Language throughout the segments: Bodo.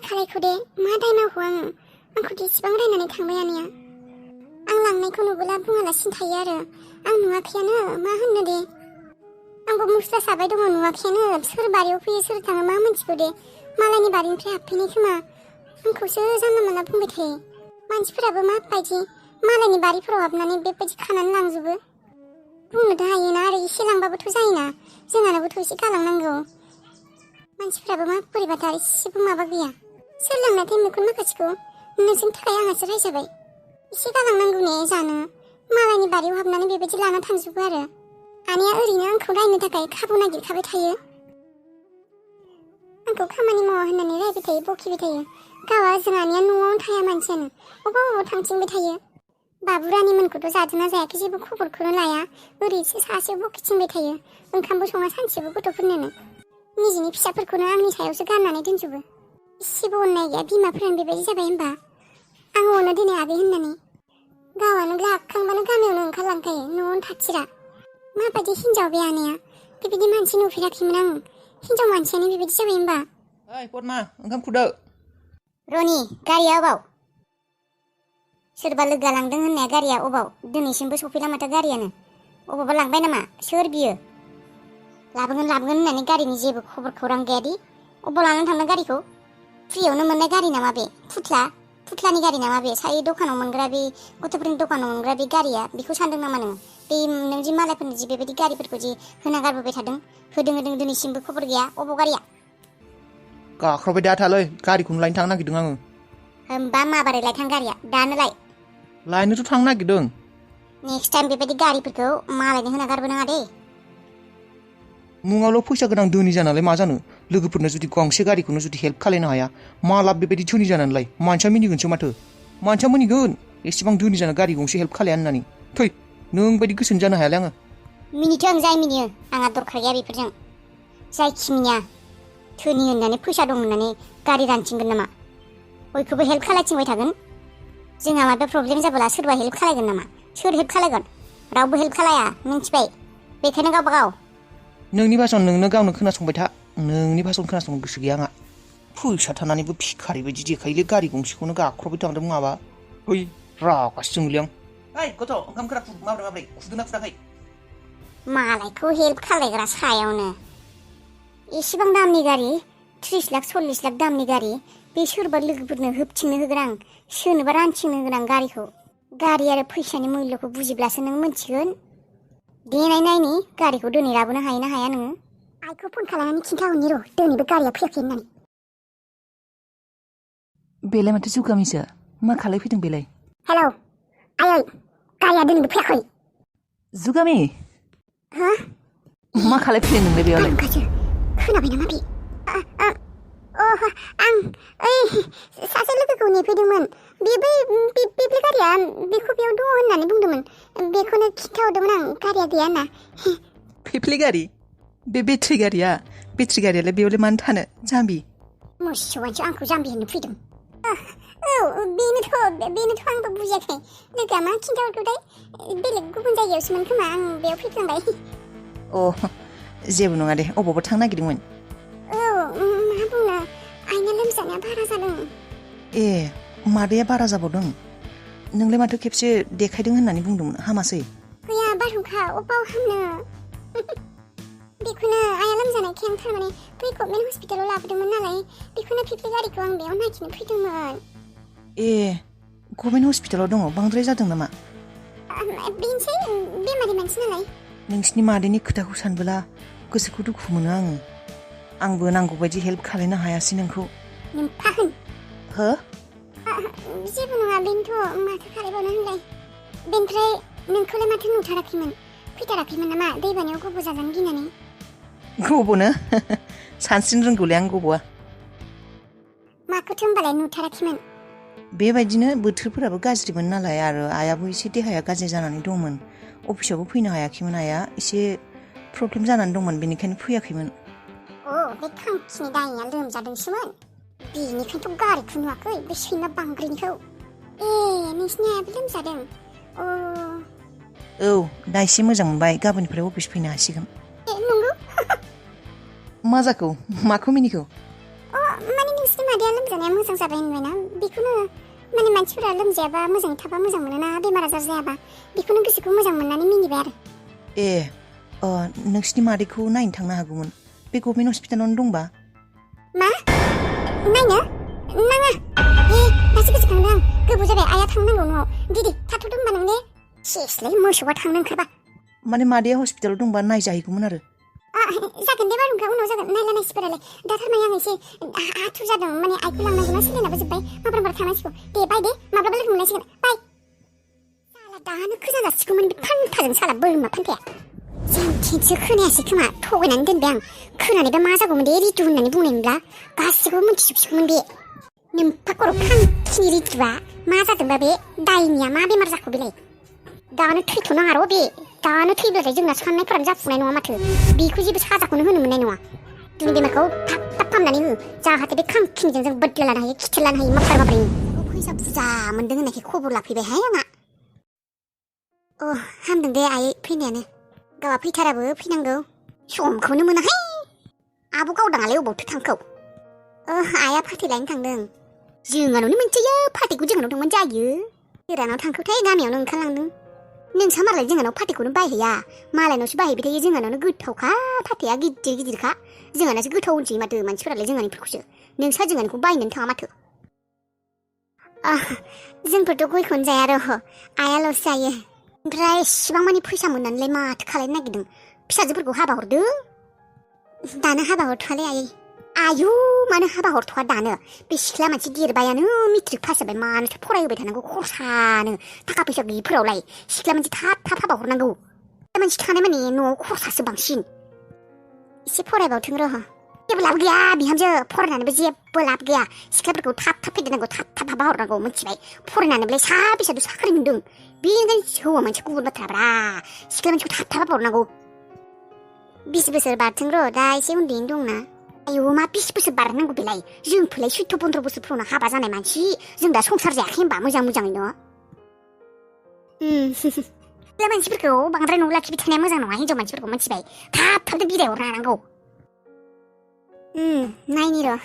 खालायखौ दे मा दाय मावखो आंखौ इसेबां रायनानै थांबाय आनैया आं लांनायखौ नुबोला बुङालासिनो थायो आरो आं नुवाखैयानो मा होननो दे आंबो मुस्रा साबाय दङ नुवाखैयानो सोर बारियाव फैयो सोर थाङो मा मोनथिगौ दे मालायनि बारिनिफ्राय हाबफैनाय खोमा आंखौसो जानला मानला बुंबाय थायो मानसिफोराबो माबायदि मालायनि बारिफोराव हाबनानै बेबायदि खानानै लांजोबो बुंनोथ' हायोना आरो एसे लांबाबोथ' जायोना जोंहानोबोथ' एसे गालांनांगौ मानसिफोराबो मा बोरैबाथार एसेबो माबा गैया सोर लांनायथाय मेगन माखासेखौ नोंसोरनि थाखाय आंहासो रायजाबाय एसे गालांनांगौ ने जानो मालायनि बारियाव हाबनानै बेबायदि लाना थांजोबो आरो आनैया ओरैनो आंखौ रायनो थाखाय खाबु नागिरखाबाय थायो आंखौ खामानि मावा होननानै रायबाय थायो बखिबाय थायो गावहा जों आनैया न'आवनो थाया मानसियानो अबाव थांथिंबाय थायो बाबुरानिमोनखौथ' जादोंना जायाखै जेबो खबरखौनो लाया ओरैसो सासेयाव बखिथिंबाय थायो ओंखामबो सङा सानसेबो गथ'फोरनोनो निजिनि फिसाफोरखौनो आंनि सायावसो गारनानै दोनजोबो इसेबो अननाय गैया बिमाफोरानो बेबायदि जाबाय होनबा आं अनो दिनै आगै होननानै गावहानो गाबखांबानो गामियावनो ओंखारलांखायो न'आवनो थाथिरा माबायदि हिनजाव बे आनैया बेबायदि मानसि नुफेराखैमोन आं हिनजाव मानसियानो बेबायदि जाबाय होनबा ओइ पद्मा ओंखाम खुदो रनि गारिया अबाव सोरबा लोगोआ लांदों होननाया गारिया अबाव दिनैसिमबो सफैला माथो गारियानो अबावबा लांबाय नामा सोर बियो लाबोगोन होननानै गारिनि जेबो खबर खौरां गैयादि अबाव लानानै थांदों गारिखौ फ्रियावनो मोननाय गारि नामा बे फुथलानि गारि नामा बे साय दखानाव मोनग्रा बे गथ'फोरनि दखानाव मोनग्रा बे गारिया बेखौ सानदों नामा नोङो बे नों जि मालायफोरनि जि बेबायदि गारिफोरखौ जि होना गारबोबाय थादों होदों दिनैसिमबो खबर गैया अबाव गारिया गाख्रबबाय दा थालै गारिखौनो लायनो थांनो नागिरदों आङो होमबा माबारै लायथां गारिया दानो लायनोथ' थांनो नागिरदों नेक्स्ट टाइम बेबायदि गारिफोरखौ मालायनो होना गारबो नाङा दे मुङावल' फैसा गोनां धोनि जानालाय मा जानो लोगोफोरनो जुदि गंसे गारिखौनो जुदि हेल्प खालायनो हाया मा लाब बेबायदि धोनि जानानैलाय मानसिया मिनिगोनसो माथो मानसिया मिनिगोन एसेबां धोनि जाना गारि गंसे हेल्प खालाया होननानै थै नों बायदि गोसोन जानो हायालै आङो मिनिथों जाय मिनियो आंहा दरखार गैया बेफोरजों जायखि मिनिया धोनि होननानै फैसा दं होननानै गारि रानथिंगोन नामा बयखौबो हेल्प खालायथिंबाय थागोन जोंहा माबा प्रब्लेम जाबोला सोरबा हेल्प खालायगोन नामा सोर हेल्प खालायगोन रावबो हेल्प खालाया मिन्थिबाय बेखायनो गावबा गाव नोंनि भाषण नोंनो गावनो खोनासंबाय था नोंनि भाषण खोनासंनो गोसो गैया आंहा फैसा थानानैबो भिखारि बायदि देखायोलै गारि गंसेखौनो गाख्रबबाय थांदों माबा है रागासो जोंलै आं ओइ गथ' ओंखामफोरा माब्रै खुदोंना खुदाखै मालायखौ हेल्प खालायग्रा सायावनो एसेबां दामनि गारि 30 लाख 40 लाख दामनि गारि बे सोरबा लोगोफोरनो होबथिंनो होगोन आं सोरनोबा रानथिंनो होगोन आं गारिखौ गारि आरो फैसानि मुल्यखौ बुजिब्लासो नों मोनथिगोन देनाय नायनि गारिखौ दिनै लाबोनो हायो ना हाया नोङो आइखौ फन खालामनानै खिन्थाहरनि र' दिनैबो गारिया फैयाखै होननानै बेलाय माथो जुगामिसो मा खालायफैदों बेलाय हेलौ आयै गारिया दिनैबो फैयाखै जुगामि हा मा खालायफैदों नोंलाय बेयावलाय खोनाबाय नामा बे आं ओइ सासे लोगोखौ नेफैदोंमोन बे गारिया बेखौ बेयाव दङ होननानै बुंदोंमोन बेखौनो खिन्थाहरदोंमोन आं गारिया गैया होनना फेफ्ले गारि बे बेट्रि गारियालाय बेयावलाय मानो थानो जाम्बि मोसौआसो आंखौ जाम्बि होननो फैदों औ बेनोथ' आंबो बुजियाखै लोगोआ मा खिन्थाहरखोथाय बेलेग गुबुन जायगायावसोमोन खोमा आं बेयाव फैफ्लांबाय अ जेबो नङा दे अबावबा थांनो नागिरदोंमोन औ मा बुंनो आइना लोमजानाया बारा जादों ए मादैया बारा जाबावदों नोंलाय माथो खेबसे देखायदों होननानै बुंदोंमोन हामासै गैया बारहुंखा अबाव हामनो बेखौनो आइया लोमजानायखाय आं थारमाने बै गभर्नमेन्ट हस्पिटालाव लाबोदोंमोन नालाय बेखौनो फिफ्लि गारिखौ आं बेयाव नागिरनो फैदोंमोन ए गभर्नमेन्ट हस्पिटालाव दङ बांद्राय जादों नामा बेनोसै बेमारि मानसि नालाय नोंसिनि मादैनि खोथाखौ सानबोला गोसोखौ दुखु मोनो आंबो नांगौ बायदि हेल्प खालायनो हायासै नोंखौ नोम्फा होन हो जेबो नङा बेनोथ' माथो खालायबावनो होनलाय बेनिफ्राय नोंखौलाय माथो नुथाराखैमोन फैथाराखैमोन नामा दैबानायाव गब' जाजानो गिनानै गब'नो सानस्रिनो रोंगौलै आं गब'आ माखौथो होनबालाय नुथाराखैमोन बेबायदिनो बोथोरफोराबो गाज्रिमोन नालाय आरो आइयाबो एसे देहाया गाज्रि जानानै दंमोन अफिसावबो फैनो हायाखैमोन आइया एसे प्रब्लेम जानानै दंमोन बेनिखायनो फैयाखैमोन बे खांखिनि दाइया लोमजादोंसोमोन बेनिखायनोथ' गारिखौ नुवाखै बे सैमा बांग्रिनिखौ नोंसिनि आइयाबो लोमजादों औ दा एसे मोजां मोनबाय गाबोननिफ्राय अफिस फैनो हासिगोन नंगौ मा जाखो माखौ मिनिखौ माने नोंसिनि मादैया लोमजानाया मोजां जाबाय होनबायना बेखौनो माने मानसिफोरा लोमजायाबा मोजाङै थाबा मोजां मोनोना बेमार आजार जायाबा बेखौनो गोसोखौ मोजां मोननानै मिनिबाय आरो ए नोंसिनि मादैखौ नायनो थांनो हागौमोन बे गभर्नमेन्ट हस्पिटालावनो दंबा मा नायनो नाङा दासो गोसोखांदों आं गोबाव जाबाय आइया थांनांगौ न'आव दिदि थाथ'दो होनबा नों ने सेसलाय मोसौआ थांनो ओंखारबा माने मादैया हस्पिटालाव दंबा नायजाहैगौमोन आरो जागोन दे बारुंखा उनाव जागोन नायला नायसिफोरालाय दा थारमाने आं एसे आथुर जादों माने आइखौ लांनांगौ ना सोलायनाबो जोब्बाय माब्लाबा थांनांसिगौ दे बाय दे माब्लाबा लोगो मोनलायसिगोन बाय साला दानो खोजा जासिगौमोन बे फान्थाजों साला बोरमा फान्थाया जोंथिंसो खोनायासै खोमा थगायनानै दोनबाय आं खोनानैबा मा जागौमोन दे रितु होननानै बुंनायमोनब्ला गासिखौबो मिथिजोबसिगौमोन बे नोम्फा खर' खांखिनि रितुआ मा जादोंबा बे दायनिया मा बेमार जाखो बेलाय दानो थैथ'नाङा र' बे दानो थैब्लाथाय जोंना साननायफोरानो जाफुंनाय नङा माथो बेखौ जेबो साजाखौनो होनो मोननाय नङा जोंनि बेमारखौ थाब थाब फाहामनानै हो जाहाथे बे खांखिनिजों जों बोद्ला लानो हायो खिथेर लानो हायो माब्रानि फैसा बुरजा मोनदों होननायखाय खबर लाफैबायहाय आंहा हामदों दे आयै फैनायानो गावहा फैथाराबो फैनांगौ समखौनो मोनाहाय आब' गावदाङालाय अबावथो थांखौ आइया फाथै लायनो थांदों जोंहानावनो मोनजायो फाथैखौ जोंहानाव थांबानो जायो गोरानाव थांखोथाय गामियावनो ओंखारलांदों नोंसा मालाय जोंहानाव फाथैखौनो बायहैया मालायनावसो बायहैबाय थायो जोंहानावनो गोथावखा फाथैया गिदिर गिदिरखा जोंहानासो गोथाव होनसै माथो मानसिफोरालाय जोंहानिफोरखौसो नोंसा जोंहानिखौ बायनोनो थाङा माथो जोंफोरथ' गयखौनो जाया र' आइयाल'सो जायो ओमफ्राय इसिबां मानि फैसा मोननानैलाय माथो खालायनो नागिरदों फिसाजोफोरखौ हाबा हरदों दानो हाबा हरथ'वालै आयु मानो हाबा हरथ'वा दानो बे सिख्ला मानसि देरबायानो मेट्रिक पास जाबाय मानोथो फरायहोबाय थानांगौ खरसानो थाखा फैसा गैयिफोरावलाय सिख्ला मानसि थाब थाब हाबा हरनांगौ सिख्ला मानसि थानाय माने न'आव खरसासो बांसिन एसे फरायबावथों र' जेबो लाब गैया बिहामजो फरायनानैबो जेबो लाब गैया सिख्लाफोरखौ थाब थाब फेदेरनांगौ थाब थाब हाबा हरनांगौ मिथिबाय फरायनानैलाय साबेसेथ' साख्रि मोनदों बेनिखायनो हौवा मानसि गुबुन बाथ्राब्रा सिख्ला मानसिखौ थाब थाब हाबा हरनांगौ 20 बोसोर बारथों र' दा एसे उन्दैनो दंना आयौ मा 20 बोसोर बारनांगौ बेलाय जोंफोरलाय 14-15 बोसोरफ्रावनो हाबा जानाय मानसि जों दा संसार जायाखै होनबा मोजाङैनो सिख्ला मानसिफोरखौ बांद्राय न'आव लाखिबाय थानाया मोजां नङा हिन्जाव मानसिफोरखौ मिथिबाय थाब थाबनो बिदाय हरनो हानांगौ नायनि र'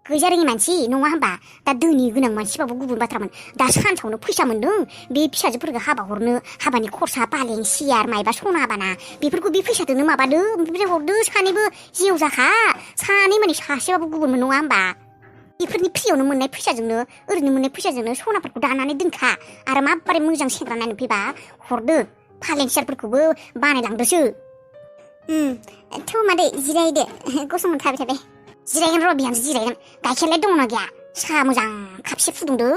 गैजा रोङि मानसि नङा होनबा दा धोनि गोनां मानसिबाबो गुबुन बाथ्रामोन दा सानसेयावनो फैसा मोन्दों बे फिसाजोफोरखौ हाबा हरनो हाबानि खरसा पालें सियार मायबा सना हाबाना बेफोरखौ बे फैसाजोंनो माबादो ओमफ्राय हरदो सानैबो जिउ जाखा सानै माने सासेबाबो गुबुनमोन नङा होनबा बेफोरनि फ्रियावनो मोननाय फैसाजोंनो ओरैनो मोननाय फैसाजोंनो सनाफोरखौ दानानै दोनखा आरो माबोरै मोजां सेंग्रा नायनो फैबा हरदो पालें सियारफोरखौबो बानायलांदोसो थ' मादै जिरायदो गसंनानै थाबाय थाबाय जिरायगोन र' बिहामजो जिरायगोन गाइखेरलाय दंना गैया साहा मोजां खापसे फुदुंदो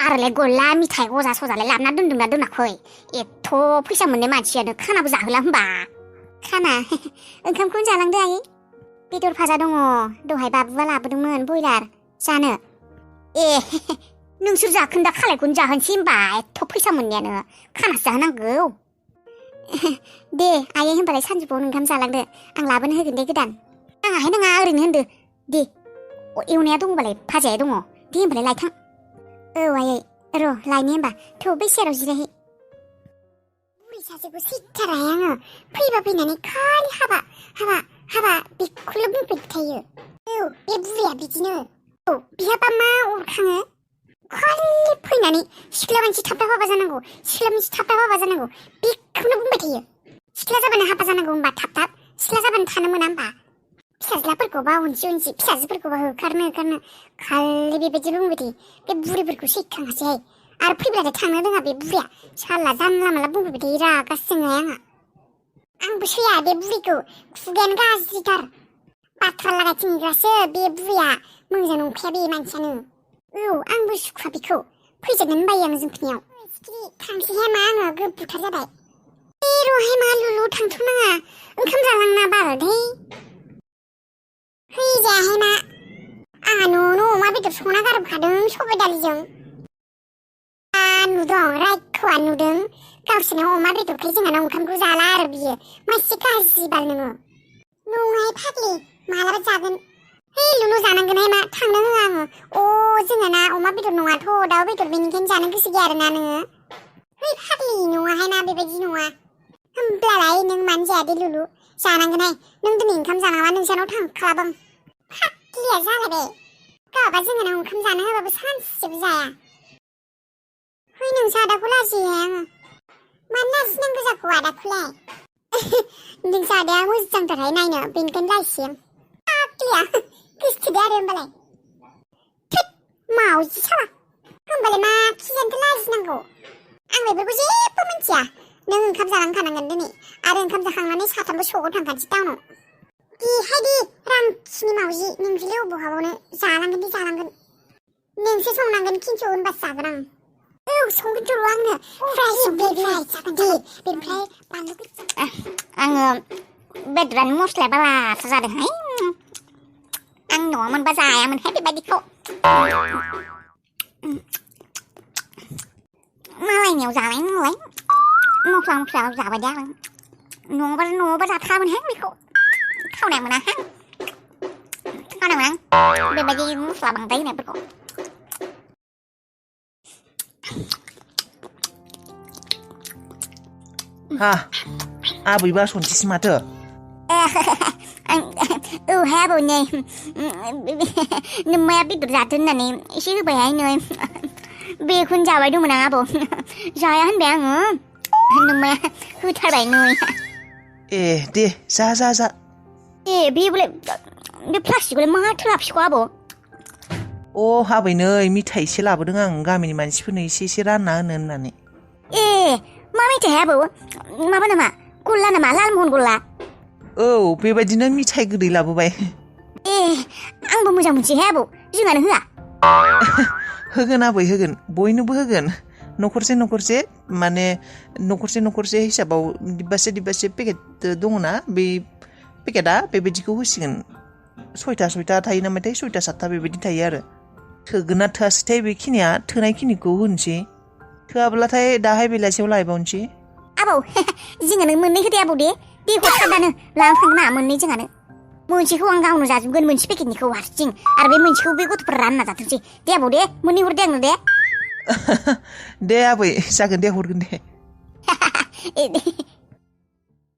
आरोलाय गला मिथाइ गजा सजालाय लाबोना दोनदोंना दोनाखै एथ' फैसा मोननाय मानसियानो खानाबो जाहोला होनबा खाना ओंखामखौनो जालांदो आयै बेदर भाजा दङ दहाय बाबुआ लाबोदोंमोन बयलार जानो ए नोंसोर जाखोन्दा खालायखौनो जाहोनसै होनबा एथ' फैसा मोननायानो खानासो जाहोनांगौ दे आयै होनबालाय सानजौफुआवनो ओंखाम जालांदो आं लाबोनो होगोन दे गोदान नाङाहाय नाङा ओरैनो होनदो दे एवनाया दङबालाय भाजाया दङ दे होनबालाय लायथां आयै र' लायनि होनबा थ' बै सेराव जिरायहै बुरि सासेखौ सैथाराय आङो फैबा फैनानै खालि हाबा बेखौल' बुंबाय थायो बे बुरिया बिदिनो बिहाबा मा अरखाङो खालि फैनानै सिख्ला मानसि थाब थाब हाबा जानांगौ सिख्ला मानसि थाब थाब हाबा जानांगौ बेखौनो बुंबाय थायो सिख्ला जाबानो हाबा जानांगौ होनबा थाब थाब सिख्ला जाबानो थानो मोना होनबा फिसाज्लाफोरखौबा उनसि फिसाजोफोरखौबा होखारनो खालि बेबायदि बुंबाय थायो बे बुरिफोरखौ सैखाङासैहाय आरो फैब्लाथाय थांनो रोङा बे बुरिया साला जानला माला बुंबाय थायो रागासो जोङो आंबो सैया बे बुरिखौ खुगायानो गाज्रिथार बाथ्रा लागायथिंग्रासो बे बुरिया मोजां नंखाया बे मानसियानो आंबो सुखुवा बेखौ फैजोबनानै बायो आं जोंफोरनियाव थांसैहाय मा आङो गोबुथार जाबाय र'हाय मा लुलु थांथ'नाङा ओंखाम जालांना बारदै फैजायाहाय मा आंहा न'आवनो अमा बेदर संना गारबोखादों सबाय दालिजों नुदों रायखौआ नुदों गावसोरनाव अमा बेदरखाय जोंहानाव ओंखामखौ जाला आरो बियो मासे गाज्रि बाल नोङो नङाहाय फाग्लि मालाबा जागोन लुलु जानांगोनहाय मा थांनो होआ आङो जोंहाना अमा बेदर नङाथ' दाउ बेदर बेनिखायनो जानो गोसो गैया आरोना नोङो फाग्लि नङाहाय ना बेबायदि नङा होमब्लालाय नों मानो जाया दे लुलु जानांगोनहाय नों दिनै ओंखाम जानाङा नोंसानाव थांखालाबो फाग्लि दैया जालायबाय गाबा जोंना ओंखाम जानो होबाबो सानसेबो जाया है नोंसो आदाखौ लाजियोहाय आङो मानो लाजिनांगौ जाखो आदाखौलाय नोंसो आदाया मोजांथारहाय नायनो बेनिखायनो लाजियो फाग्लिया गोसथोदो आरो होमबालाय थोद मावजि साला होमबालाय मा खिजानोथो लाजिनांगौ आं बेफोरखौ जेबो मिथिया नों ओंखाम जालांखानांगोन दिनै आरो ओंखाम जाखांनानै साथामबो सगआव थांखानोसै टाउनाव देहाय दे रांखिनि मावजि नोंसोरलाय अबाव हाबावनो जालांगोन दे जालांगोन नोंसो संनांगोन खिन्थु होनबासो जागोन आं औ संगोनथ' र' आंनो फ्राय संगोन फ्राय जागोन दे बेनिफ्राय बानलु गोसा आङो बेदरानो मस्लाया बारासो जादोंहाय आं न'आव मोनबा जायामोनहाय बेबायदिखौ मालायनियाव जानाय नालाय मस्ला जाबाय दे आं न'आवबा जाथारामोनहाय बेखौ खावनाय मोनाहां बेबायदि मस्ला बांद्राय होनायफोरखौ हा आबै बासनथिसो माथो औहाय आबौ नै नोम्माया बेदर जाथो होननानै एसे होबायहाय नै बेखौनो जाबाय दंमोन आं आबौ जाया होनबाय आङो नोम्माया होथारबाय नै ए दे जा ए बेबोलाय बे प्लास्टिकखौलाय माथो लाबोसिगौ आबौ अ आबै नै मिथाइ एसे लाबोदों आं गामिनि मानसिफोरनो एसे रानना होनो होननानै ए मा मेथाइ आबौ माबा नामा गल्ला नामा लालमहन गल्ला औ बेबायदिनो मिथाइ गोदै लाबोबाय ए आंबो मोजां मोनसैहाय आबौ जोंहानो होआ होगोन आबै होगोन बयनोबो होगोन न'खरसे माने न'खरसे हिसाबाव दिब्बासे पेकेट दङना बे पेकेटआ बेबायदिखौ होसिगोन 6टा थायो नामाथाय 6टा 7टा बेबायदि थायो आरो थोगोन ना थोआसैथाय बेखिनिया थोनायखिनिखौ होनोसै थोआब्लाथाय दाहाय बेलासियाव लायबावनोसै आबौ जोंहानो मोननै होदे आबौ दे हरथारदानो लांखांना मोननै जोंहानो मोनसेखौ आं गावनो जाजोबगोन मोनसे पेकेटनिखौ हारसिं आरो बे मोनसेखौ बे गथ'फोरा रानना जाथोंसै दे आबौ दे मोननै हरदे आंनो दे दे आबै जागोन दे हरगोन दे दे